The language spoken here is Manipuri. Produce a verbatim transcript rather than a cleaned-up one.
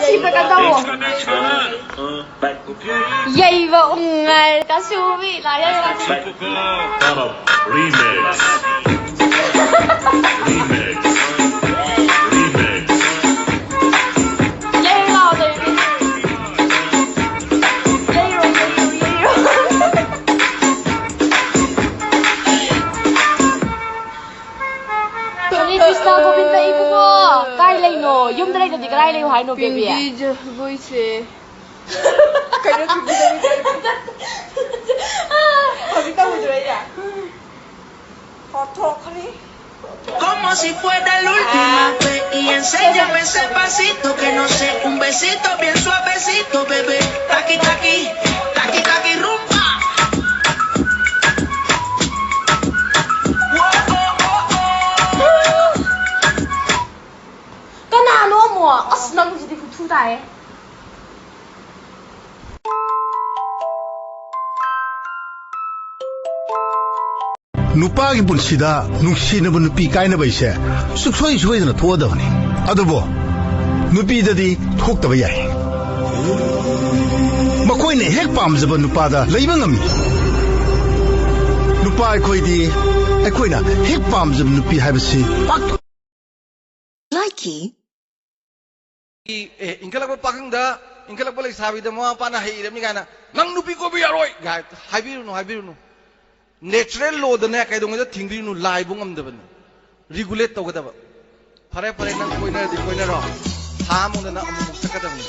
ꯁꯤꯗ ꯀꯩꯅꯣ ꯇꯧꯋꯣ꯫ ꯌꯩꯕ ꯎꯉꯥꯏ ꯀꯁꯨꯕꯤ ꯂꯥꯏ ꯌꯩꯕ꯫ Remix. Remix. Remix. ꯌꯩꯔꯣ ꯂꯥꯎ, ꯌꯩꯔꯣ꯫ ꯌꯩꯔꯣ, ꯌꯩꯔꯣ, ꯌꯩꯔꯣ꯫ ꯍꯔꯦ ꯀ꯭ꯔꯤꯁꯅ ꯒꯣꯕꯤꯟꯗ ꯏꯕꯨꯡꯉꯣ, ꯀꯥꯏ ꯂꯩꯅꯣ? ꯌꯨꯝꯗ ꯂꯩꯇ꯭ꯔꯗꯤ ꯀꯗꯥꯏ ꯂꯩꯌꯣ ꯍꯥꯏꯅꯣ, ꯕꯦꯕꯤ? ꯄꯤꯡꯀꯤ ꯖꯒꯣꯏꯁꯦ꯫ ꯀꯩꯅꯣ ꯊꯨꯝꯕꯤꯗ ꯃꯤ ꯆꯠꯂꯤꯗꯣ? ꯍꯧꯖꯤꯛ ꯇꯧꯔꯨꯗ꯭ꯔꯣ ꯑꯩꯅ? ꯍꯥꯊꯣꯛꯈ꯭ꯔꯦ꯫ Como si fuera la última vez y enséñame ese pasito que no sé, un besito bien suavecito, bebé. Taqui, taqui, taqui, taqui, rumba. ꯀꯅꯥꯅꯣ ꯑꯃꯨꯛ? ꯑꯁ, ꯅꯪꯁꯤꯗꯤ ꯍꯨꯊꯨ ꯇꯥꯏꯌꯦ꯫ ꯅꯨꯄꯥꯒꯤ ꯄꯨꯟꯁꯤꯗ ꯅꯨꯡꯁꯤꯅꯕ ꯅꯨꯄꯤ ꯀꯥꯏꯅꯕꯩꯁꯦ ꯁꯨꯛꯁꯣꯏ ꯁꯣꯏꯗꯅ ꯊꯣꯛꯑꯗꯕꯅꯤ꯫ ꯑꯗꯨꯕꯨ ꯅꯨꯄꯤꯗꯗꯤ ꯊꯣꯛꯇꯕ ꯌꯥꯏ꯫ ꯃꯈꯣꯏꯅ ꯍꯦꯛ ꯄꯥꯝꯖꯕ ꯅꯨꯄꯥꯗ ꯂꯩꯕ ꯉꯝꯃꯤ꯫ ꯅꯨꯄꯥ ꯑꯩꯈꯣꯏꯗꯤ ꯑꯩꯈꯣꯏꯅ ꯍꯦꯛ ꯄꯥꯝꯖꯕ ꯅꯨꯄꯤ ꯍꯥꯏꯕꯁꯤ ꯄꯥꯛ ꯂꯥꯏꯀꯤ꯫ ꯑꯦ, ꯏꯟꯈꯠꯂꯛꯄ ꯄꯥꯈꯪꯗ, ꯏꯟꯈꯠꯂꯛꯄ ꯂꯩꯁꯥꯕꯤꯗ ꯃꯃꯥ ꯃꯄꯥꯅ ꯍꯩꯔꯕꯅꯤ ꯀꯥꯏꯅ, "ꯅꯪ ꯅꯨꯄꯤ ꯀꯣꯏꯕ ꯌꯥꯔꯣꯏ" ꯀꯥꯏ ꯍꯥꯏꯕꯤꯔꯨꯅꯨ, ꯍꯥꯏꯕꯤꯔꯨꯅꯨ꯫ Natural lawꯗꯅꯦ ꯀꯩꯗꯧꯉꯩꯗ ꯊꯤꯡꯗꯣꯏꯅꯣ? ꯂꯥꯏꯕꯨ ꯉꯝꯗꯕꯅꯤ꯫ Regulate ꯇꯧꯒꯗꯕ꯫ ꯐꯔꯦ, ꯐꯔꯦ, ꯅꯪ ꯀꯣꯏꯅꯔꯗꯤ ꯀꯣꯏꯅꯔꯣ꯫ ꯊꯥ ꯑꯃꯗ ꯅꯪ ꯑꯃꯨꯛꯃꯨꯛ ꯆꯠꯀꯗꯕꯅꯤ꯫